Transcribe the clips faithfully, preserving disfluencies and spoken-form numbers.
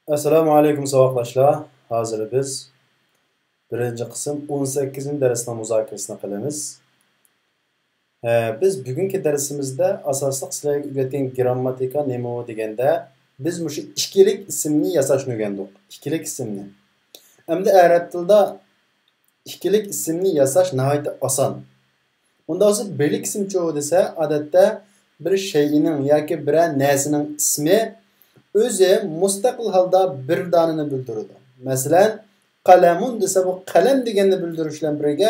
ئەسسالامۇ ئەلەيكۇم ساۋاقداشلار. ھازىر بىز بىرىنچى قىسىم ئون سەككىزىنچى دەرسنىڭ مۇزاكىرىسىنى قىلىمىز. ئە، بىز بۈگۈنكى دەرسىمىزدە ئاساسلىق سىلەرگە ئۆگەتكەن گىرامماتىكا نېمە دېگەندە، بىز مۇشۇ ئىككىلىك ئىسىمنى ياساشنى ئۆگەندۇق. ئىككىلىك ئىسىمنى. ئەمدى ئەرەب تىلىدا ئىككىلىك ئىسىمنى ياساش ناھايىتى ئاسان. ئۇنداق بولسا بىرلىك ئىسىمچۇ دېسە، ئادەتتە بىر شەيئىنىڭ ياكى بىرەر نەرسىنىڭ ئىسمى ئۆزى مۇستەقىل ھالدا بىر دانىنى بىلدۈرىدۇ. مەسىلەن، قەلەمۇن دېسە، بۇ قەلەم دېگەننى بىلدۈرۈش بىلەن بىرگە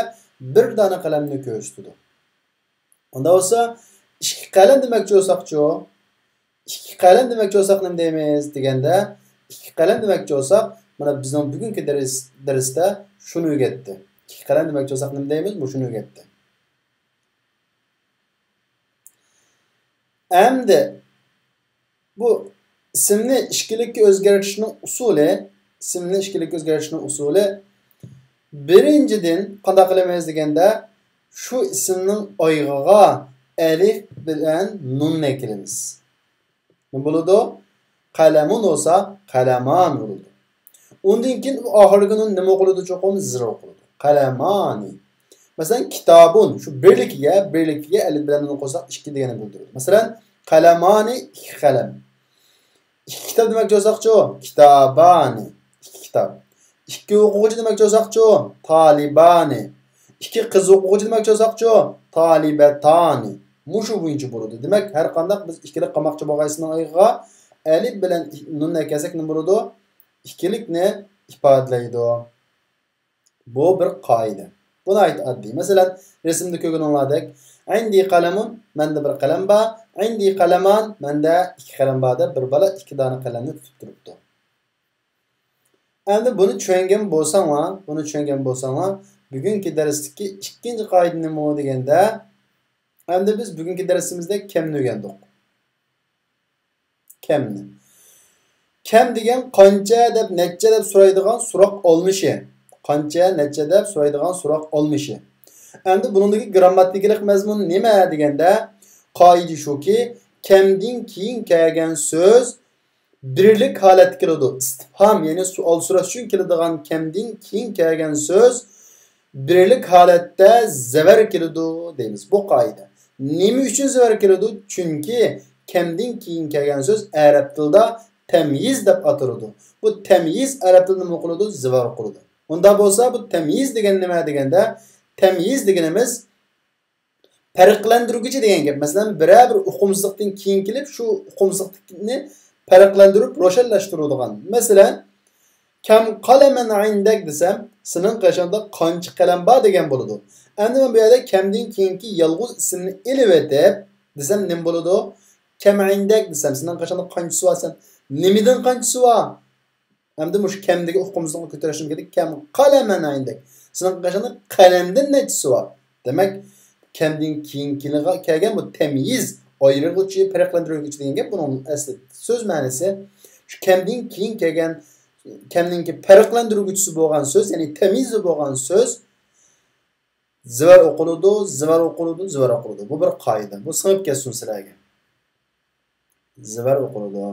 بىر دانە قەلەمنى كۆرسىتىدۇ. ئۇنداق بولسا، ئىككى قەلەم دېمەكچى بولساقچۇ؟ ئىككى قەلەم دېمەكچى بولساق نېمە دەيمىز دېگەندە، ئىككى قەلەم دېمەكچى بولساق، مانا بىزنىڭ بۈگۈنكى دەرس، دەرستە شۇنى ئۆگەتتى. ئىككى قەلەم دېمەكچى بولساق نېمە دەيمىز؟ مۇشۇنى ئۆگەتتى. ئەمدى بۇ ئىسىمنى ئىككىلىككە ئۆزگەرتىشنىڭ ئۇسۇلى، ئىسىمنى ئىككىلىككە ئۆزگەرتىشنىڭ ئۇسۇلى، بىرىنچىدىن، قانداق قىلىمىز دېگەندە، شۇ ئىسىمنىڭ ئايىغىغا ئەلىف بىلەن نۇننى ئەكىلىمىز. نېمە بولىدۇ؟ قەلەمۇن بولسا، قەلەمان بولىدۇ. ئۇندىن كېيىن ئاخىرقى نۇن نېمە ئوقۇلىدۇ چوقۇم؟ زىر ئوقۇلىدۇ. قەلەمانى. مەسىلەن، كىتابۇن. شۇ بىرلىكىگە، بىرلىكىگە ئەلىپ بىلەن نۇن قوشساق، ئىككى دېگەننى بىلدۈرىدۇ. مەسىلەن، قەلەمانى، ئىككى قەلەم. ئىككى كىتاب دېمەكچى بولساقچۇ؟ كىتابانى. ئىككى كىتاب. ئىككى ئوقۇغۇچى دېمەكچى بولساقچۇ؟ تالىبانى. ئىككى قىز ئوقۇغۇچى دېمەكچى بولساقچۇ؟ تالىبەتانى. مۇشۇ بويىچە بولىدۇ. دېمەك، ھەر قانداق بىز ئىككىلىك قىلماقچى بولغان ئىسىمنىڭ ئايىغىغا ئەلىپ بىلەن نۇننى ئەكەلسەك نېمە بولىدۇ؟ ئىككىلىكنى ئىپادىلەيدۇ. بۇ بىر قائىدە. بۇ ناھايىتى ئاددىي. مەسىلەن، رەسىمدە كۆرگىنىڭلاردەك، ئەندى قەلەمۇن، مەندە بىر قەلەم بار، ئەندى قەلەمان، مەندە ئىككى قەلەم بار دەپ بىر بالا ئىككى دانە قەلەمنى تۇتۇپ تۇرۇپتۇ. ئەمدى بۇنى چۈشەنگەن بولساڭلار، بۇنى چۈشەنگەن بولساڭلار، بۈگۈنكى دەرستىكى ئىككىنچى قائىدە نېمە دېگەندە، ئەمدى بىز بۈگۈنكى دەرسىمىزدە كەمنى ئۆگەندۇق. كەمنى. كەم دېگەن قانچە دەپ، نەچچە دەپ سورايدىغان سوراق ئالمىشى. قانچە، نەچچە دەپ سورايدىغان سوراق ئالمىشى. ئەمدى بۇنىڭدىكى گىرامماتىكىلىق مەزمۇن نېمە دېگەندە، قائىدە شۇكى، كەمدىن كېيىن كەلگەن سۆز بىرلىك ھالەتتە كېلىدۇ. ئىستىپھام، يەنى سوئال سوراش ئۈچۈن كېلىدىغان كەمدىن كېيىن كەلگەن سۆز بىرلىك ھالەتتە زەۋەر كېلىدۇ دەيمىز. بۇ قائىدە. نېمە ئۈچۈن زەۋەر كېلىدۇ؟ چۈنكى كەمدىن كېيىن كەلگەن سۆز ئەرەب تىلىدا تەميىز دەپ ئاتىلىدۇ. بۇ تەميىز ئەرەب تىلىدا نېمە قىلىدۇ؟ زەۋەر قىلىدۇ. ئۇنداق بولسا، بۇ تەميىز دېگەن نېمە دېگەندە، تەميىز دېگىنىمىز پەرقلەندۈرگۈچى دېگەن گەپ. مەسىلەن، بىرەر بىر ئۇقۇمسىزلىقتىن كېيىن كېلىپ، شۇ ئۇقۇمسىزلىقنى پەرقلەندۈرۈپ روشەنلەشتۈرىدىغان. مەسىلەن، كەم قەلەمەن ئىندەك دېسەم، سېنىڭ قېشىڭدا قانچە قەلەم بار دېگەن بولىدۇ. ئەمدى مەن بۇ يەردە كەمدىن كېيىنكى يالغۇز ئىسىمنى ئېلىۋېتىپ دېسەم نېمە بولىدۇ؟ كەم ئىندەك دېسەم، سېنىڭ قېشىڭدا قانچىسى بار؟ سەن نېمىدىن قانچىسى بار؟ ئەمدى مۇشۇ كەمدىكى ئۇقۇمسىزلىقنى كۆتۈرۈشۈم كېرەك. كەم قەلەمەن ئىندەك. سېنىڭ قېشىڭدا قەلەمدىن نەچچىسى بار؟ دېمەك، كەمدىن كېيىن كېلىغا-، كەلگەن بۇ تەميىز، ئايرىغۇچى، پەرقلەندۈرگۈچى دېگەن گەپ. بۇنىڭ ئەسلى سۆز مەنىسى شۇ كەمدىن كېيىن كەلگەن، كەمدىن كېيىن پەرقلەندۈرگۈچىسى بولغان سۆز، يەنى تەميىزى بولغان سۆز زىۋەر ئوقۇلىدۇ، زىۋەر ئوقۇلىدۇ، زىۋەر ئوقۇلىدۇ. بۇ بىر قائىدە. بۇ سىڭىپ كەتسۇن سىلەرگە. زىۋەر ئوقۇلىدۇ.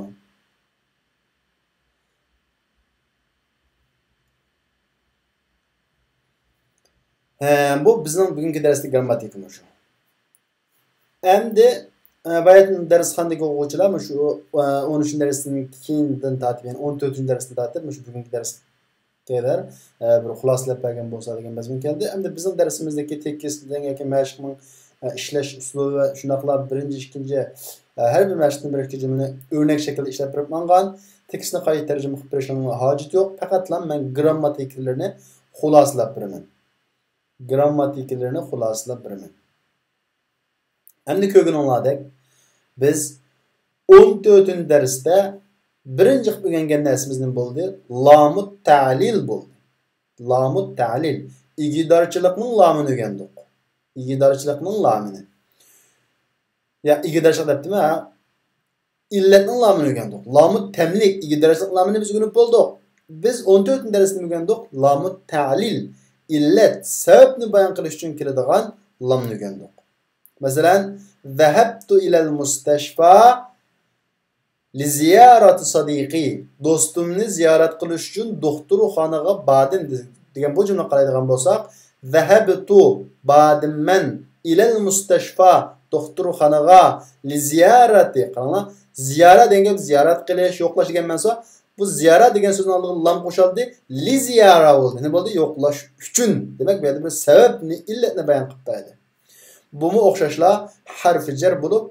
ھە، بۇ بىزنىڭ بۈگۈنكى دەرستىكى گىرامماتىكا مۇشۇ. ئەمدى، ئە، باياتىن دەرسخانىدىكى ئوقۇغۇچىلار مۇشۇ، ئە، ئون ئۈچىنچى دەرستىن كېيىندىن تارتىپ، يەنى ئون تۆتىنچى دەرستىن تارتىپ مۇشۇ بۈگۈنكى دەرس قەدەر، ئە، بىر خۇلاسىلەپ بەرگەن بولسا دېگەن مەزمۇن كەلدى. ئەمدى بىزنىڭ دەرسىمىزدىكى تېكىستنىڭ ياكى مەشىقنىڭ، ئە، ئىشلەش ئۇسلۇبى ۋە شۇنداقلا بىرىنچى، ئىككىنچى، ئە، ھەر بىر مەشىقتىن بىر ئىككى جۈملىنى ئۆرنەك شەكلىدە ئىشلەپ بېرىپ ماڭغان. تېكىستنى قايتا تەرجىمە قىلىپ بېرىشنىڭ ھاجىتى يوق. پەقەتلا مەن گىرامماتىكىلىرىنى خۇلاسىلەپ بېرىمەن. گىرامماتىكىلىرىنى خۇلاسىلەپ بېرىمەن. ئەمدى كۆرگىنىڭلاردەك، بىز ئون تۆتىنچى دەرستە بىرىنچى قىلىپ ئۆگەنگەن نەرسىمىز نېمە بولدى؟ لامۇت تەلىل بولدى. لامۇت تەلىل. ئىگىدارچىلىقنىڭ لامىنى ئۆگەندۇق. ئىگىدارچىلىقنىڭ لامىنى. يا ئىگىدارچىلىق دەپتىمەن، ھە؟ ئىللەتنىڭ لامىنى ئۆگەندۇق. لامۇت تەملىك، ئىگىدارچىلىق لامىنى بىز ئۆگىنىپ بولدۇق. بىز ئون تۆتىنچى دەرستە ئۆگەندۇق. لامۇت تەلىل، ئىللەت، سەۋەبنى بايان قىلىش ئۈچۈن كېلىدىغان لامنى ئۆگەندۇق. مەسىلەن، ذهبت إلى المستشفى، لزيارة صديقي، دوستۇمنى زىيارەت قىلىش ئۈچۈن دوختۇرخانىغا باردىم دېگەن بۇ جۈملىگە قارايدىغان بولساق، ذهبت، باردىم مەن، إلى المستشفى، دوختۇرخانىغا، لزيارة، قاراڭلار، زىيارە دېگەن گەپ زىيارەت قىلىش، يوقلاش دېگەن مەنىسى بار. بۇ زىيارە دېگەن سۆزنىڭ ئالدىغا لام قوشۇلدى، لزيارة بولدى. نېمە بولدى؟ يوقلاش ئۈچۈن. دېمەك، بۇ يەردە بىر سەۋەبنى، ئىللەتنى بايان قىلىپ بەردى. بۇمۇ ئوخشاشلا ھەرفى جەر بولۇپ،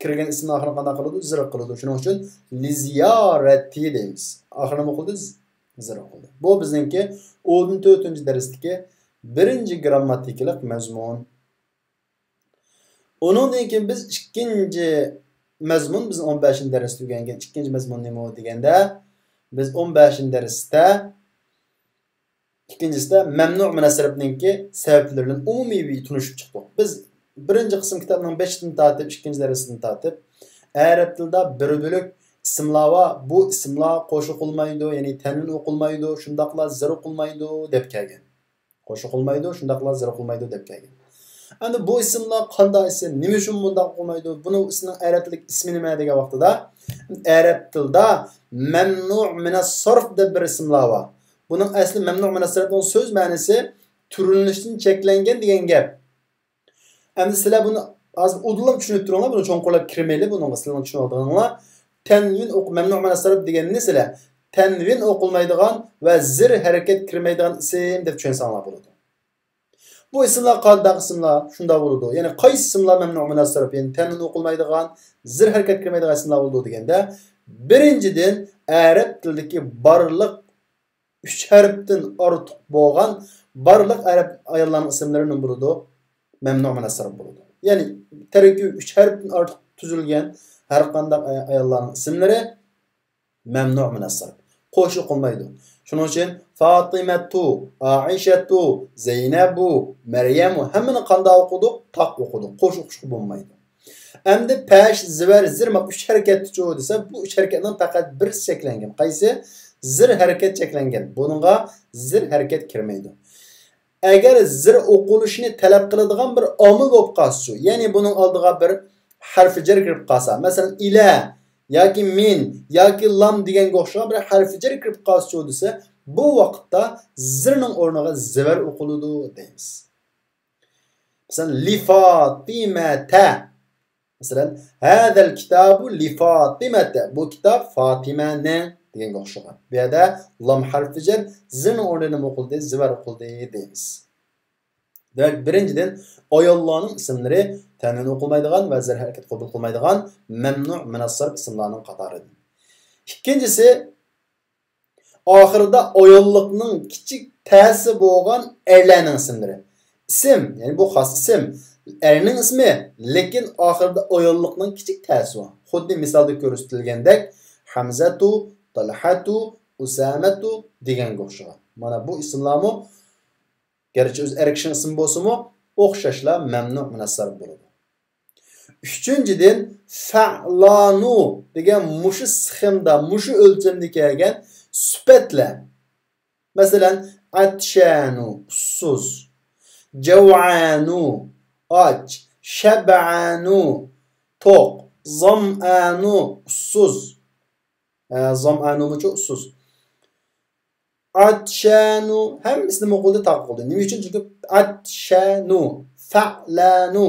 كىرگەن ئىسىمنىڭ ئاخىرىنى قانداق قىلىدۇ؟ زىر قىلىدۇ. شۇنىڭ ئۈچۈن لىزىيارەتى دەيمىز. ئاخىرى نېمە قىلدى؟ زىر قىلدى. بۇ بىزنىڭكى ئون تۆتىنچى دەرستىكى بىرىنچى گىرامماتىكىلىق مەزمۇن. ئۇنىڭدىن كېيىن بىز ئىككىنچى مەزمۇن، بىز ئون بەشىنچى دەرستە ئۆگەنگەن ئىككىنچى مەزمۇن نېمە دېگەندە، بىز ئون بەشىنچى دەرستە ئىككىنچىسىدە مەمنۇ مىنەسسەرپنىڭكى سەۋەبلىرى بىلەن ئومۇمىي تونۇشۇپ چىقتۇق. بىز بىرىنچى قىسىم كىتابنىڭ بېشىدىن تارتىپ، ئىككىنچى دەرسىدىن تارتىپ، ئەرەب تىلىدا بىر بۆلەك ئىسىملار بار، بۇ ئىسىملار قوش ئوقۇلمايدۇ، يەنى تەنۋىن ئوقۇلمايدۇ، شۇنداقلا زىر ئوقۇلمايدۇ دەپ كەلگەن. قوش ئوقۇلمايدۇ، شۇنداقلا زىر ئوقۇلمايدۇ دەپ كەلگەن. ئەمدى بۇ ئىسىملار قانداق ئىسىم، نېمە ئۈچۈن بۇنداق ئوقۇلمايدۇ، بۇنىڭ ئىسمىنىڭ ئەرەب تىلىدىكى ئىسمى نېمە دېگەن ۋاقتىدا، ئەرەب تىلىدا مەمنۇ مىنەس سەرف دەپ بىر ئىسىملار بار. بۇنىڭ ئەسلى مەمنۇ مىنەس سەرفنىڭ سۆز مەنىسى تۈرلىنىشتىن چەكلەنگەن دېگەن گەپ. ئەمدى سىلەر بۇنى ھازىر ئۇدۇللا چۈشىنىپ تۇرۇڭلار، بۇنى چوڭقۇرلاپ كىرمەيلى، بۇنىڭغا سىلەرنىڭ چۈشىنىۋالىدىغىنىڭلار. تەنۋىن ئوق-، مەمنۇ مىنەس سەرف دېگەننى سىلەر تەنۋىن ئوقۇلمايدىغان ۋە زىر ھەرىكەت كىرمەيدىغان ئىسىم دەپ چۈشەنسەڭلار بولىدۇ. بۇ ئىسىملار قانداق ئىسىملار؟ شۇنداق بولىدۇ. يەنى قايسى ئىسىملار مەمنۇ مىنەس سەرف، يەنى تەنۋىن ئوقۇلمايدىغان، زىر ھەرىكەت كىرمەيدىغان ئىسىملار بولىدۇ دېگەندە، بىرىنچىدىن، ئەرەب تىلىدىكى بارلىق ئۈچ ھەرپتىن ئارتۇق بولغان بارلىق ئەرەب ئاياللارنىڭ ئىسىملىرى نېمە بولىدۇ؟ مەمنۇ مىنەس سەرف بولىدۇ. يەنى تەركىبى ئۈچ ھەرپتىن ئارتۇق تۈزۈلگەن ھەر قانداق ئاي-، ئاياللارنىڭ ئىسىملىرى مەمنۇ مىنەس سەرف. قوش ئوقۇلمايدۇ. شۇنىڭ ئۈچۈن فاتىمەتۇ، ئائىشەتۇ، زەينەبۇ، مەريەمۇ ھەممىنى قانداق ئوقۇدۇق؟ تاق ئوقۇدۇق. قوش ئوقۇشقا بولمايدۇ. ئەمدى پەش، زىۋەر، زىر، ما ئۈچ ھەرىكەتتىچۇ دېسە، بۇ ئۈچ ھەرىكەتنىڭ پەقەت بىرسى چەكلەنگەن. قايسى؟ زىر ھەرىكەت چەكلەنگەن. بۇنىڭغا زىر ھەرىكەت كىرمەيدۇ. ئەگەر زىر ئوقۇلۇشىنى تەلەپ قىلىدىغان بىر ئامىل بولۇپ قالسىچۇ، يەنى بۇنىڭ ئالدىغا بىر ھەرفى جەر كىرىپ قالسا، مەسىلەن، ئىلە ياكى مىن ياكى لام دېگەنگە ئوخشىغان بىر ھەرفى جەر كىرىپ قالسىچۇ دېسە، بۇ ۋاقىتتا زىرنىڭ ئورنىغا زىۋەر ئوقۇلىدۇ دەيمىز. مەسىلەن، لىفاتىمەتە. مەسىلەن، ھەزەل كىتابۇ لىفاتىمەتە. بۇ كىتاب فاتىمەنىڭ دېگەنگە ئوخشىغان. بۇ يەردە لام ھەرپى جەر، زىرنىڭ ئورنىدا نېمە ئوقۇلدى؟ زىۋەر ئوقۇلدى دەيمىز. دېمەك، بىرىنچىدىن، ئاياللارنىڭ ئىسىملىرى تەنۋىن ئوقۇلمايدىغان ۋە زىر ھەرىكەت قوبۇل قىلمايدىغان مەمنۇ مىنەس سەرف ئىسىملارنىڭ قاتارىدىن. ئىككىنچىسى، ئاخىرىدا ئاياللىقنىڭ كىچىك تەسى بولغان ئەرلەرنىڭ ئىسىملىرى. ئىسىم، يەنى بۇ خاس ئىسىم، ئەرنىڭ ئىسمى، لېكىن ئاخىرىدا ئاياللىقنىڭ كىچىك تەسى بار. خۇددى مىسالدا كۆرسىتىلگەندەك، ھەمزەتۇ، تالھەتۇ، ئۇسامەتۇ دېگەنگە ئوخشىغان. مانا بۇ ئىسىملارمۇ گەرچە ئۆزى ئەر كىشىنىڭ ئىسمى بولسىمۇ، ئوخشاشلا مەمنۇ مىنەس سەرف بولىدۇ. ئۈچىنچىدىن، فەئلانۇ دېگەن مۇشۇ سىخىمدا، مۇشۇ ئۆلچەمدە كەلگەن سۈپەتلەر. مەسىلەن، ئەتشەنۇ، ئۇسسۇز. جەۋئانۇ، ئاچ. شەبئانۇ، توق. زامئانۇ، ئۇسسۇز. ئە، زامئانۇمۇچۇ ئۇسسۇز. ئاتشانۇ، ھەممىسى نېمە قىلدى؟ تاق قىلدى. نېمە ئۈچۈن؟ چۈنكى ئاتشانۇ، فەئلانۇ،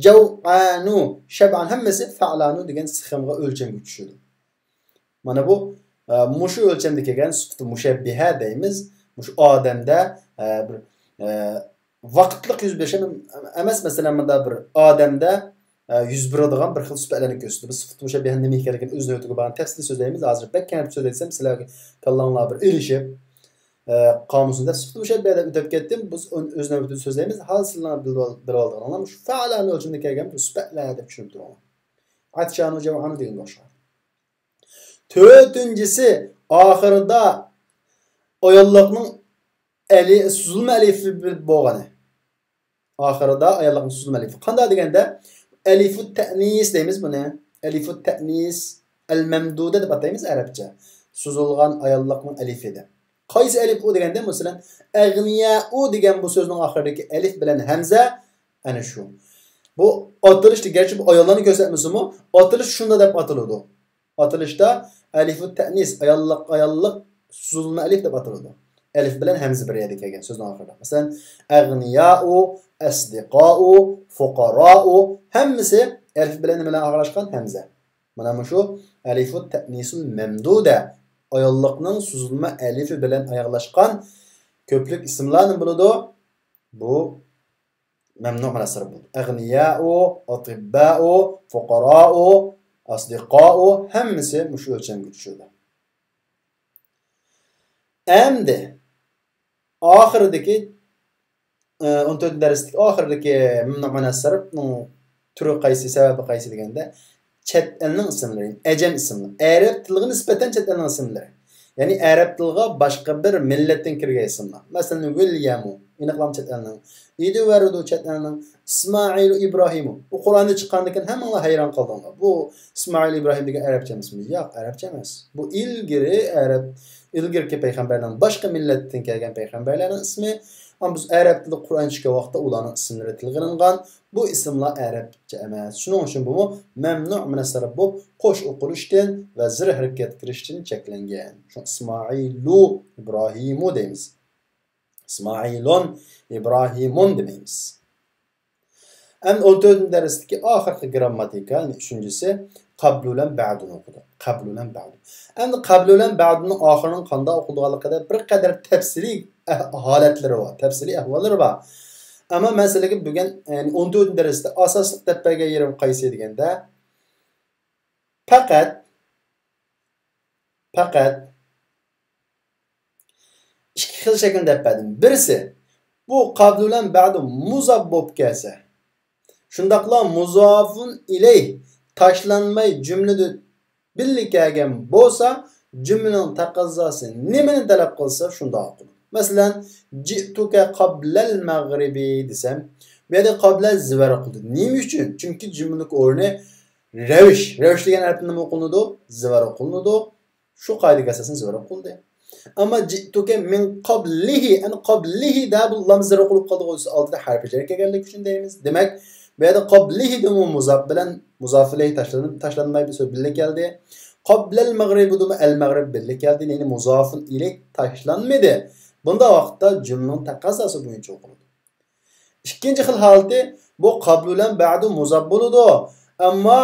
جەۋئانۇ، شەبئان ھەممىسى فەئلانۇ دېگەن سىخىمغا، ئۆلچەمگە چۈشىدۇ. مانا بۇ، ئە، مۇشۇ ئۆلچەمدە كەلگەن سۈپىتى مۇشەببىھە دەيمىز. مۇشۇ ئادەمدە، ئە، بىر، ئە، ۋاقىتلىق يۈز بېرىش ئەمەس، مەسىلەن، مۇنداق بىر ئادەمدە، ئە، يۈز بېرىدىغان بىر خىل سۈپەتلەرنى كۆرسىتىدۇ. بىز سۈپىتى مۇشەببىھەنىڭ نېمە ئىكەنلىكىنى ئۆز نۆۋىتىگە بارغاندا تەپسىلىي سۆزلەيمىز. ھازىر بەك كەڭ سۆزلەيدىسەم، سىلەرگە كاللاڭلار بىر ئېلىشىپ، ئە، قامۇسنى دەپ سۈپىتى مۇشەببىھە دەپ ئۆتۈپ كەتتىم. بىز ئۆز نۆۋىتىدە سۆزلەيمىز. ھازىر سىلەر بىلىۋال-، بىلىۋالدىڭلار. مۇشۇ فەئلانۇ ئۆلچىمىدە كەلگەن بىر سۈپەتلەر دەپ چۈشىنىپ تۇرۇڭلار. ئاتشانۇ، جەۋئانۇ دېگەنگە ئوخشايدۇ. تۆتىنچىسى، ئاخىرىدا ئاياللىقنىڭ ئەلى-، سوزۇلما ئەلىفى بولغىنى. ئاخىرىدا ئاياللىقنىڭ سوزۇلما ئەلىفى. قانداق دېگەندە، ئەلىفۇت تەئنىس دەيمىز بۇنى. ئەلىفۇت تەئنىس، ئەل مەمدۇدە دەپ ئاتايمىز ئەرەبچە. سوزۇلغان ئاياللىقنىڭ ئەلىفى دەپ. قايسى ئەلىف ئۇ دېگەندە، مەسىلەن، ئەغنىيائۇ دېگەن بۇ سۆزنىڭ ئاخىرىدىكى ئەلىف بىلەن ھەمزە، ئەنە شۇ. بۇ ئاتىلىشتا، گەرچە بۇ ئاياللارنى كۆرسەتمىسىمۇ، ئاتىلىش شۇنداق دەپ ئاتىلىدۇ. ئاتىلىشتا ئەلىفۇ تەئنىس، ئاياللىق، ئاياللىق سوزۇلما ئەلىف دەپ ئاتىلىدۇ. ئەلىف بىلەن ھەمزە بىر يەردە كەلگەن سۆزنىڭ ئاخىرىدا. مەسىلەن، ئەغنىيائۇ، ئەسدىقائۇ، فۇقاراۇ، ھەممىسى ئەلىف بىلەن نېمە بىلەن ئاخىرلاشقان؟ ھەمزە. مانا مۇشۇ ئەلىفۇ تەئنىسۇل مەمدۇدە، ئاياللىقنىڭ سوزۇلما ئەلىفى بىلەن ئاياغلاشقان كۆپلۈك ئىسىملار نېمە بولىدۇ؟ بۇ مەمنۇ مەنئۇ سەرپ بولىدۇ. ئەغنىيائۇ، ئاتىببائۇ، فۇقاراۇ، ئەسدىقائۇ، ھەممىسى مۇشۇ ئۆلچەمگە چۈشىدۇ. ئەمدى ئاخىرىدىكى، ئە، ئون تۆتىنچى دەرستىكى ئاخىرىدىكى مەمنۇ مەنئۇ سەرپنىڭ تۈرى قايسى، سەۋەبى قايسى دېگەندە، چەت ئەلنىڭ ئىسىملىرى، ئەجەم ئىسىملىرى، ئەرەب تىلىغا نىسبەتەن چەت ئەلنىڭ ئىسىملىرى. يەنى ئەرەب تىلىغا باشقا بىر مىللەتتىن كىرگەن ئىسىملار. مەسىلەن، ۋىليامۇ، ئېنىقلام چەت ئەلنىڭ. ئېدۋاردۇ چەت ئەلنىڭ. ئىسمائىلۇ ئىبراھىمۇ. بۇ قۇرئاندا چىققاندىن كېيىن ھەممىڭلار ھەيران قالدىڭلار. بۇ ئىسمائىل ئىبراھىم دېگەن ئەرەبچە ئەمەسمۇ؟ ياق، ئەرەبچە ئەمەس. بۇ ئىلگىرى ئەرەب، ئىلگىرىكى پەيغەمبەرلەرنىڭ، باشقا مىللەتتىن كەلگەن پەيغەمبەرلەرنىڭ ئىسمى. ئەمما بىز ئەرەب تىلىدا قۇرئان چۈشكەن ۋاقىتتا ئۇلارنىڭ ئىسىملىرى تىلغا ئېلىنغان. بۇ ئىسىملار ئەرەبچە ئەمەس. شۇنىڭ ئۈچۈن بۇمۇ مەمنۇ مىنەس سەرپ بولۇپ، قوش ئوقۇلۇشتىن ۋە زىر ھەرىكەت كىرىشتىن چەكلەنگەن. شۇڭا ئىسمائىلۇ ئىبراھىمۇ دەيمىز. ئىسمائىلۇن ئىبراھىمۇن دېمەيمىز. ئەمدى ئون تۆتىنچى دەرستىكى ئاخىرقى گرامماتىكا، يەنى ئۈچىنچىسى، قابلۇ بىلەن بەدۇنى ئوقۇدۇق. قابلۇ بىلەن بەدۇ. ئەمدى قابلۇ بىلەن بەدۇنىڭ ئاخىرىنىڭ قانداق ئوقۇلىدىغانلىقىدا بىر قەدەر تەپسىلىي ئەھ-، ھالەتلىرى بار، تەپسىلىي ئەھۋاللىرى بار. ئەمما مەن سىلەرگە بۈگۈن، يەنى ئون تۆتىنچى دەرستە ئاساسلىق دەپ بەرگەن يېرىم قايسى دېگەندە، پەقەت، پەقەت ئىككى خىل شەكىلنى دەپ بەردىم. بىرسى، بۇ قابلۇ بىلەن بەدۇ مۇزاپ بولۇپ كەلسە، شۇنداقلا مۇزافۇن ئىلەيھ تاشلانماي جۈملىدە بىللە كەلگەن بولسا، جۈملىنىڭ تەقەززاسى نېمىنى تەلەپ قىلسا، شۇنداق قىلىدۇ. مەسىلەن، جىئتۇكە قابلەل مەغرىبى دېسەم، بۇ يەردە قابلە زىبەر قىلدى. نېمە ئۈچۈن؟ چۈنكى جۈملىنىڭ ئورنى رەۋىش. رەۋىش دېگەن ھەرپتە نېمە قىلىنىدۇ؟ زىبەر قىلىنىدۇ. شۇ قائىدىگە ئاساسەن زىبەر قىلدى. ئەمما جىئتۇكە مىن قابلىھى، ئەنە قابلىھى دە بۇ لام زىبەر قىلىپ قالدىغۇ، ئالدىدا ھەرپى جەر كەلگەنلىكى ئۈچۈن دەيمىز. دېمەك، بۇ يەردە قابلىھى دىمۇ مۇزاپ بىلەن مۇزاف ئىلەيھى تاشلىنىپ، تاشلانماي بىر سۆز بىللە كەلدى. قابلەل مەغرىبىدىمۇ ئەل مەغرىب بىللە كەلدى، يەنى مۇزافۇن ئىلەيھ تاشلانمىدى. بۇنداق ۋاقىتتا جۈملىنىڭ تەقەززاسى بويىچە ئوقۇلىدۇ. ئىككىنچى خىل ھالىتى، بۇ قابلۇ بىلەن بەدۇ مۇزاپ بولىدۇ. ئەمما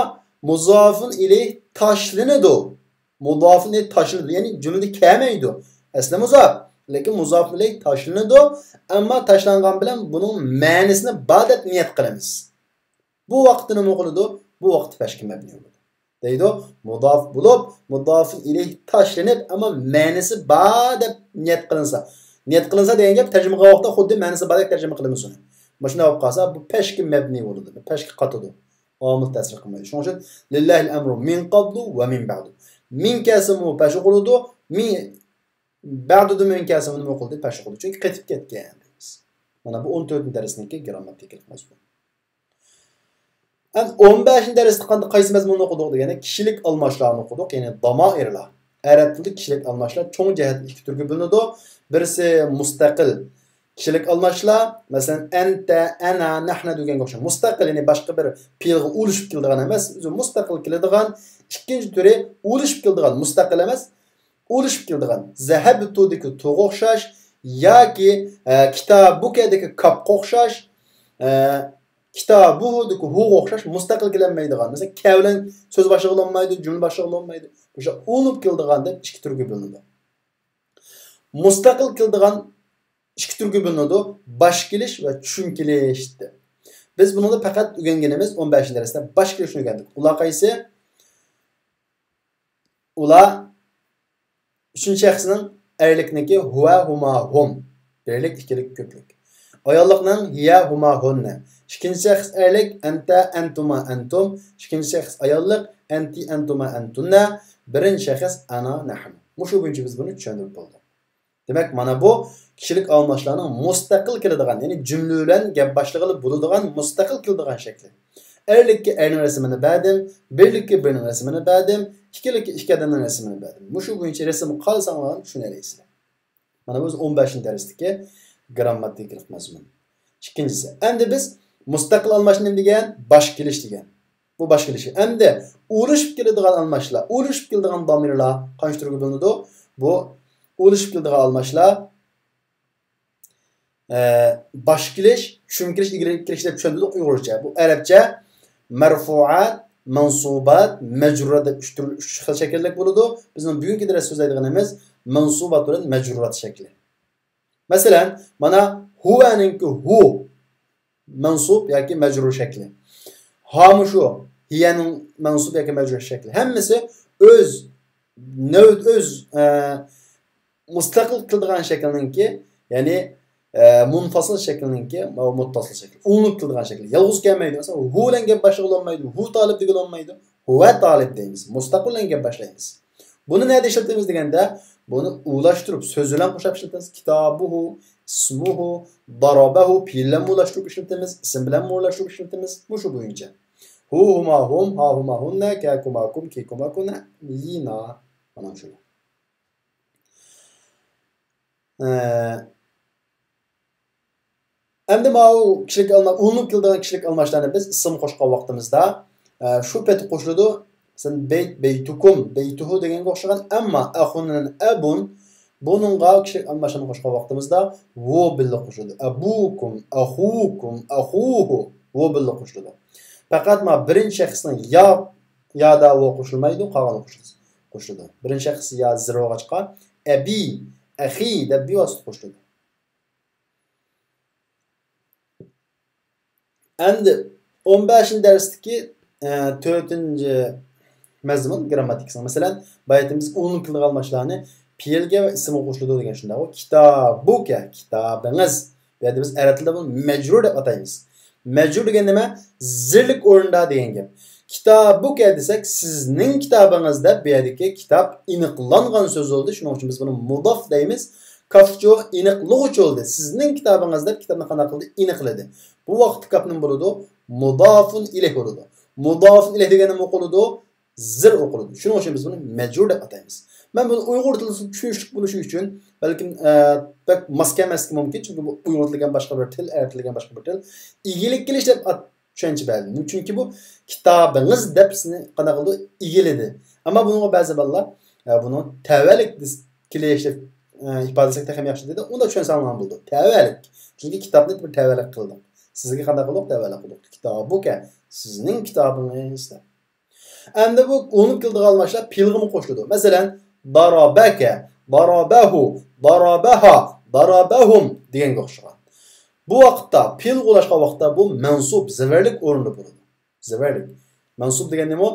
مۇزافۇن ئىلەيھ تاشلىنىدۇ. مۇزافۇن ئىلەيھ تاشلىنىدۇ. يەنى جۈملىدە كەلمەيدۇ. ئەسلى مۇزاپ. لېكىن مۇزافۇن ئىلەيھ تاشلىنىدۇ. ئەمما تاشلانغان بىلەن بۇنىڭ مەنىسىنى بار دەپ نىيەت قىلىمىز. بۇ ۋاقىتتا نېمە قىلىدۇ؟ بۇ ۋاقىتتا پەشكە مەبنى بولىدۇ. دەيدۇ، مۇداف بولۇپ، مۇدافۇن ئىلەيھ تاشلىنىپ، ئەمما مەنىسى بار دەپ نىيەت قىلىنسا. نىيەت قىلىنسا دېگەن گەپ تەرجىمە قىلغان ۋاقىتتا خۇددى مەنىسى بار دەپ تەرجىمە قىلىمىز ئۇنى. مۇشۇنداق بولۇپ قالسا، بۇ پەشكە مەبنى بولىدۇ، پەشكە قاتىدۇ. ئامىل تەسىر قىلمايدۇ. شۇنىڭ ئۈچۈن لىللاھىل ئەمرۇ مىن قابلۇ ۋە مىن بەدۇ. مىن كەلسىمۇ پەش قىلىدۇ، مىن بەدۇدىن مىن كەلسىمۇ نېمە قىلدى؟ پەش قىلدى. چۈنكى قېتىپ كەتكەن دەيمىز. مانا بۇ ئون تۆتىنچى دەرسنىڭكى گرامماتىكىلىق مەزمۇنى. ئەمدى ئون بەشىنچى دەرستە قانداق، قايسى مەزمۇننى ئوقۇدۇق دېگەندە، كىشىلىك ئالماشلارنى ئوقۇدۇق، يەنى دامائىرلار. ئەرەب تىلىدا كىشىلىك ئالماشلار چوڭ جەھەتتە ئىككى تۈرگە بۆلۈنىدۇ. بىرسى مۇستەقىل كىشىلىك ئالماشلار، مەسىلەن، ئەنتە، ئەنا، نەھنە دېگەنگە ئوخشاش. مۇستەقىل، يەنى باشقا بىر پېئىلغا ئۇلىشىپ كېلىدىغان ئەمەس، ئۆزى مۇستەقىل كېلىدىغان. ئىككىنچى تۈرى ئۇلىشىپ كېلىدىغان، مۇستەقىل ئەمەس، ئۇلىشىپ كېلىدىغان. زەھەبتۇدىكى تۇغا ئوخشاش ياكى، ئە، كىتابۇكەدىكى كاپقا ئوخشاش، ئە، كىتابۇھۇدىكى ھۇغا ئوخشاش مۇستەقىل كېلەلمەيدىغان. مەسىلەن، كە بىلەن سۆز باشلىغىلى بولمايدۇ، جۈملە باشلىغىلى بولمايدۇ. مۇشۇ ئۇلىنىپ كېلىدىغان دەپ ئىككى تۈرگە بۆلۈنىدۇ. مۇستەقىل كېلىدىغان ئىككى تۈرگە بۆلۈنىدۇ. باش كېلىش ۋە چۈشۈن كېلىش دەپ. بىز بۇنىڭدا پەقەت ئۆگەنگىنىمىز ئون بەشىنچى دەرستە باش كېلىشنى ئۆگەندۇق. ئۇلار قايسى؟ ئۇلار ئۈچىنچى شەخسنىڭ ئەرلىكنىڭكى ھۇۋە، ھۇما، ھۇم. بىرلىك، ئىككىلىك، كۆپلۈك. ئاياللىقنىڭ ھىيە، ھۇما، ھۇننە. ئىككىنچى شەخس ئەرلىك، ئەنتە، ئەنتۇما، ئەنتۇم. ئىككىنچى شەخس ئاياللىق، ئەنتى، ئەنتۇما، ئەنتۇننە. بىرىنچى شەخس ئانا، نەھنۇ. مۇشۇ بويىچە بىز بۇنى چۈشەندۈرۈپ بولدۇق. دېمەك، مانا بۇ كىشىلىك ئالماشلارنىڭ مۇستەقىل كېلىدىغان، يەنى جۈملە بىلەن گەپ باشلىغىلى بولىدىغان مۇستەقىل كېلىدىغان شەكلى. ئەرلىككە ئەرنىڭ رەسىمىنى بەردىم، بىرلىككە بىرنىڭ رەسىمىنى بەردىم، ئىككىلىككە ئىككى ئادەمنىڭ رەسىمىنى بەردىم. مۇشۇ بويىچە رەسىمگە قارىساڭلار چۈشىنەلەيسىلەر. مانا بۇ بىز ئون بەشىنچى دەرستىكى گرامماتىكىلىق مەزمۇن. ئىككىنچىسى، ئەمدى بىز مۇستەقىل ئالماش نېمە دېگەن؟ باش كېلىش دېگەن. بۇ باش كېلىشى. ئەمدى ئۇلىشىپ كېلىدىغان ئالماشلار، ئۇلىشىپ كېلىدىغان دامىرلار قانچە تۈرگە بۆلۈنىدۇ؟ بۇ ئۇلىشىپ كېلىدىغان ئالماشلار، ئە، باش كېلىش، چۈشۈم كېلىش، ئىگىلىك كېلىش دەپ چۈشەندۈردۇق ئۇيغۇرچە. بۇ ئەرەبچە مەرفۇئات، مەنسۇبات، مەجرۇرات دەپ ئۈچ تۈر، ئۈچ خىل شەكىللىك بولىدۇ. بىزنىڭ بۈگۈنكى دەرس سۆزلەيدىغىنىمىز مەنسۇبات بىلەن مەجرۇرات شەكلى. مەسىلەن، مانا ھۇۋەنىڭكى ھۇ مەنسۇب ياكى مەجرۇر شەكلى. ھامۇشۇ ھىيەنىڭ مەنسۇب ياكى مەجرۇر شەكلى. ھەممىسى ئۆز نۆۋەت، ئۆز، ئە، مۇستەقىل قىلىدىغان شەكىلنىڭكى، يەنى، ئە، مۇنفاسىل شەكىلنىڭكى، مۇتتاسىل شەكىل. ئۇلىنىپ قىلىدىغان شەكىل. يالغۇز كەلمەيدۇ. مەسىلەن، ھۇ بىلەن گەپ باشلىغىلى بولمايدۇ. ھۇ تالىپ دېگىلى بولمايدۇ. ھۇۋە تالىپ دەيمىز. مۇستەقىل بىلەن گەپ باشلايمىز. بۇنى نەدە ئىشلىتىمىز دېگەندە، بۇنى ئۇلاشتۇرۇپ، سۆز بىلەن قوشاپ ئىشلىتىمىز. كىتابۇھۇ، ئىسمۇھۇ، دارابەھۇ، پېئىل بىلەن ئۇلاشتۇرۇپ ئىشلىتىمىز، ئىسىم بىلەن ئۇلاشتۇرۇپ ئىشلىتىمىز. مۇشۇ بويىچە. ھۇ، ھۇما، ھۇم، ھا، ھۇما، ھۇننە، كە، كۇما، كۇم، كى، كۇما، كۇنە، يىنا. مانا شۇ. ئە، ئەمدى ماۋۇ كىشىلىك ئالما-، ئۇلىنىپ كېلىدىغان كىشىلىك ئالماشلارنى بىز ئىسىم قوشقان ۋاقتىمىزدا، ئە، شۇ پېتى قوشۇلىدۇ. مەسىلەن، بەيت، بەيتۇكۇم، بەيتۇھۇ دېگەنگە ئوخشىغان، ئەمما ئەخۇنىن ئەبۇن، بۇنىڭغا كىشىلىك ئالماشلارنى قوشقان ۋاقتىمىزدا ۋۇ بىللە قوشۇلىدۇ. ئەبۇكۇم، ئەخۇكۇم، ئەخۇھۇ، ۋۇ بىللە قوشۇلىدۇ. پەقەت ما بىرىنچى شەخسنىڭ يا، يادا ۋۇ قوشۇلمايدۇ، قالغىنى قوشۇلىدۇ. قوشۇلىدۇ. بىرىنچى شەخس يا زىر بولغاچقا، ئەبى، ئەخى دەپ بىۋاسىتە قوشۇلىدۇ. ئەمدى ئون بەشىنچى دەرستىكى، ئە، تۆتىنچى مەزمۇن گىرامماتىكىسىنىڭ. مەسىلەن، بايىتىمىز ئۇلىنىپ كېلىدىغان ئالماشلارنى پېئىلگە ۋە ئىسىمغا قوشۇلىدۇ دېگەن شۇنداققۇ. كىتابۇكە، كىتابىڭىز. بۇ يەردە بىز ئەرەب تىلىدا بۇنى مەجرۇر دەپ ئاتايمىز. مەجرۇر دېگەن نېمە؟ زىرلىك ئورنىدا دېگەن گەپ. كىتابۇكە دېسەك، سىزنىڭ كىتابىڭىز دەپ بۇ يەردىكى كىتاب ئېنىقلانغان سۆز بولدى. شۇنىڭ ئۈچۈن بىز بۇنى مۇداف دەيمىز. كافتىچۇ ئېنىقلىغۇچى بولدى. سىزنىڭ كىتابىڭىز دەپ كىتابنى قانداق قىلدى؟ ئېنىقلىدى. بۇ ۋاقىتتا كاپ نېمە بولىدۇ؟ مۇدافۇن ئىلەيھ بولىدۇ. مۇدافۇن ئىلەيھ دېگەن نېمە قىلىدۇ؟ زىر ئوقۇلىدۇ. شۇنىڭ ئۈچۈن بىز بۇنى مەجرۇر دەپ ئاتايمىز. مەن بۇنى ئۇيغۇر تىلىدا چۈشىنىشلىك بولۇشى ئۈچۈن، بەلكىم، ئە، بەك ماس كەلمەسلىكى مۇمكىن، چۈنكى بۇ ئۇيغۇر تىلى دېگەن باشقا بىر تىل، ئەرەب تىلى دېگەن باشقا بىر تىل. ئىگىلىك كېلىش دەپ ئات-، چۈشەنچە بەردىم. چۈنكى بۇ كىتابىڭىز دەپ سىزنى قانداق قىلىدۇ؟ ئىگىلىدى. ئەمما بۇنىڭغا بەزى بالىلار، ئە، بۇنى تەۋەلىك دېس-، كېلىش دەپ، ئە، ئىپادىلىسەك تېخىمۇ ياخشى دېدى. ئۇنداق چۈشەنسەڭلار بولىدۇ. تەۋەلىك. چۈنكى كىتابنى بىر تەۋەلىك قىلدۇق. سىزگە قانداق قىلدۇق؟ تەۋەلىك قىلدۇق. كىتابۇكە، سىزنىڭ كىتابىڭىز دەپ. ئەمدى بۇ ئۇلىنىپ كېلىدىغان ئالماشلار پېئىلغىمۇ قوشۇلىدۇ. مەسىلەن، دارابەكە، دارابەھۇ، دارابەھا، دارابەھۇم دېگەنگە ئوخشىغان. بۇ ۋاقىتتا پېئىلغا ئۇلاشقان ۋاقىتتا بۇ مەنسۇب، زىرلىك ئورنىدا بولىدۇ. زىرلىك. مەنسۇب دېگەن نېمە ئۇ؟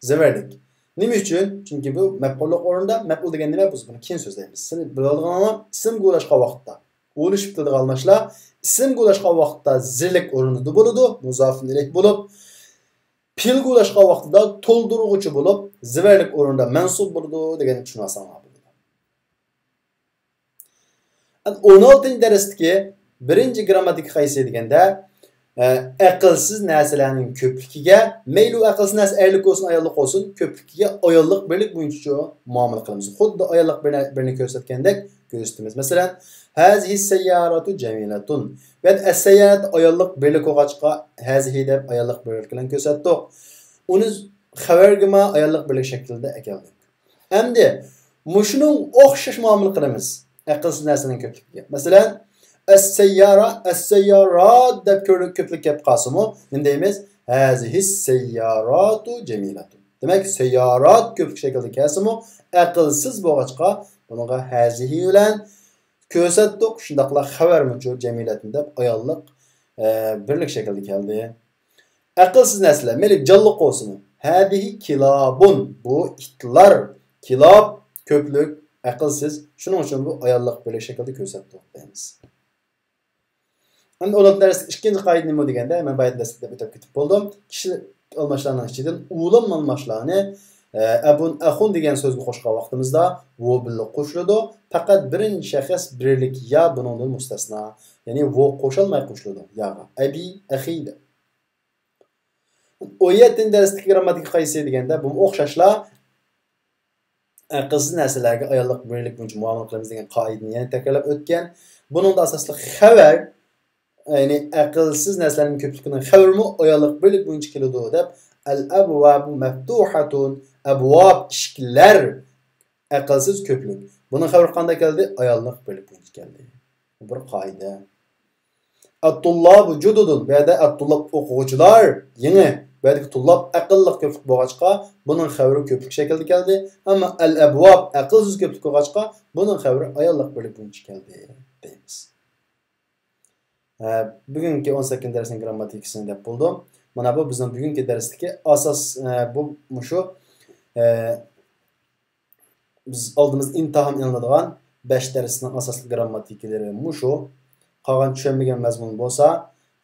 زىرلىك. نېمە ئۈچۈن؟ چۈنكى بۇ مەپئۇللۇق ئورنىدا، مەپئۇل دېگەن نېمە؟ بىز بۇنى كېيىن سۆزلەيمىز. سىلى بىلىدىغانلار ئىسىمگە ئۇلاشقان ۋاقىتتا. ئۇلىشىپ كېلىدىغان ئالماشلار ئىسىمگە ئۇلاشقان ۋاقىتتا زىرلىك ئورنىدا بولىدۇ، مۇزافۇن ئىلەيھ بولۇپ، پېئىلگە ئۇلاشقان ۋاقتىدا تولدۇرغۇچى بولۇپ، زىرلىك ئورنىدا مەنسۇب بولىدۇ دېگەننى چۈشىنىۋالساڭلار بولىدۇ. ئەمدى ئون ئالتىنچى دەرستىكى بىرىنچى گىرامماتىكا قايسى دېگەندە، ئە، ئەقىلسىز نەرسىلەرنىڭ كۆپلۈكىگە، مەيلى ئۇ ئەقىلسىز نەرسە ئەرلىك بولسۇن، ئاياللىق بولسۇن، كۆپلۈكىگە ئاياللىق بىرلىك بويىچە مۇئامىلە قىلىمىز. خۇددى ئاياللىق بىرنى، بىرنى كۆرسەتكەندەك كۆرسىتىمىز. مەسىلەن، ھازىھى سەيياراتۇ جەمىلەتۇن. بۇ يەردە ئەسسەييارات ئاياللىق بىرلىك بولغاچقا، ھازىھى دەپ ئاياللىق بىرلىك بىلەن كۆرسەتتۇق. ئۇنى خەۋەرگىمۇ ئاياللىق بىرلىك شەكلىدە ئەكەلدۇق. ئەمدى مۇشۇنىڭ ئوخشاش مۇئامىلە قىلىمىز ئەقىلسىز نەرسىنىڭ كۆپلۈكىگە. مەسىلەن، ئەسسەييارا، ئەسسەييارات دەپ كۆرۈپ كۆپلۈك كەپ قالسىمۇ، نېمە دەيمىز؟ ھازىھى سەيياراتۇ جەمىلەتۇن. دېمەك، سەييارات كۆپلۈك شەكلىدە كەلسىمۇ، ئەقىلسىز بولغاچقا، بۇنىڭغا ھازىھى بىلەن كۆرسەتتۇق، شۇنداقلا خەۋەرمۇچۇ جەمىلەتۇن دەپ ئاياللىق، ئە، بىرلىك شەكلىدە كەلدى. ئەقىلسىز نەرسىلەر، مەيلى جانلىق بولسىمۇ. ھازىھى كىلابۇن، بۇ ئىتلار، كىلاب كۆپلۈك، ئەقىلسىز، شۇنىڭ ئۈچۈن بۇ ئاياللىق بىرلىك شەكلىدە كۆرسەتتۇق دەيمىز. ئەمدى ئۇنىڭ دەرستىكى ئىككىنچى قائىدە نېمە دېگەندە، مەن بايىدىن دەسلەپ ئۆتۈپ كېتىپ بولدۇم. كىشىلىك ئالماشلارنىڭ ئىچىدىن ئۇلام ئالماشلارنى، ئە، ئەبۇن، ئەخۇن دېگەن سۆزگە قوشقان ۋاقتىمىزدا ۋۇ بىللە قوشۇلىدۇ. پەقەت بىرىنچى شەخس بىرلىك يا بۇنىڭدىن مۇستەسنا. يەنى ۋۇ قوشۇلماي قوشۇلىدۇ ياغا. ئەبى، ئەخى دەپ. ئون يەتتىنچى دەرستىكى گىرامماتىكا قايسى دېگەندە، بۇمۇ ئوخشاشلا ئەقىلسىز نەرسىلەرگە ئاياللىق بىرلىك بويىچە مۇئامىلە قىلىمىز دېگەن قائىدىنى يەنە تەكرارلاپ ئۆتكەن. بۇنىڭدا ئاساسلىق خەۋەر، يەنى ئەقىلسىز نەرسىلەرنىڭ كۆپلۈكىنىڭ خەۋىرىمۇ ئاياللىق بىرلىك بويىچە كېلىدۇ دەپ الأبواب مفتوحة، ئەبۋاب، ئىشىكلەر، ئەقىلسىز كۆپلۈك. بۇنىڭ خەۋىرى قانداق كەلدى؟ ئاياللىق بۆلۈك بويىچە كەلدى. بۇ بىر قائىدە. الطلاب جدد، بۇ يەردە الطلاب ئوقۇغۇچىلار يېڭى. بۇ يەردىكى طلاب ئەقىللىق كۆپلۈك بولغاچقا، بۇنىڭ خەۋىرى كۆپلۈك شەكلىدە كەلدى. ئەمما الأبواب ئەقىلسىز كۆپلۈك بولغاچقا، بۇنىڭ خەۋىرى ئاياللىق بۆلۈك بويىچە كەلدى دەيمىز. ئە، بۈگۈنكى ئون سەككىزىنچى دەرسنىڭ گىرامماتىكىسىنى دەپ بولدۇم. مانا بۇ بىزنىڭ بۈگۈنكى دەرستىكى ئاساس، ئە، بۇ مۇشۇ، ئە، بىز ئالدىمىزدا ئىمتىھان ئېلىنىدىغان بەش دەرسنىڭ ئاساسلىق گىرامماتىكىلىرى مۇشۇ. قالغان چۈشەنمىگەن مەزمۇن بولسا،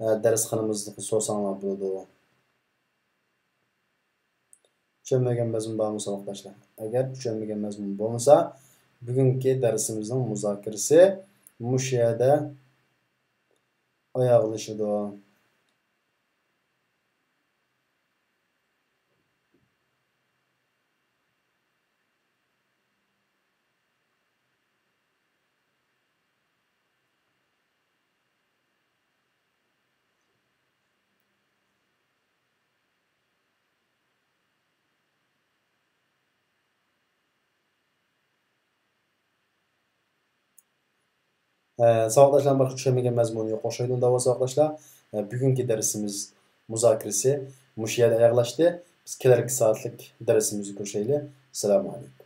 ئە، دەرسخانىمىزدا سورىساڭلار بولىدۇ. چۈشەنمىگەن مەزمۇن بارمۇ، ساۋاقداشلار؟ ئەگەر چۈشەنمىگەن مەزمۇن بولمىسا، بۈگۈنكى دەرسىمىزنىڭ مۇزاكىرىسى مۇشۇ يەردە ئاياغلىشىدۇ. ئە، ساۋاقداشلار، باشقا چۈشەنمىگەن مەزمۇن يوق ئوخشايدۇ، ئۇنداق بولسا ساۋاقداشلار، ئە، بۈگۈنكى دەرسىمىز مۇزاكىرىسى مۇشۇ يەردە ئاياغلاشتى. بىز كېلەركى سائەتلىك دەرسىمىزدە كۆرۈشەيلى. ئەسسالامۇ ئەلەيكۇم.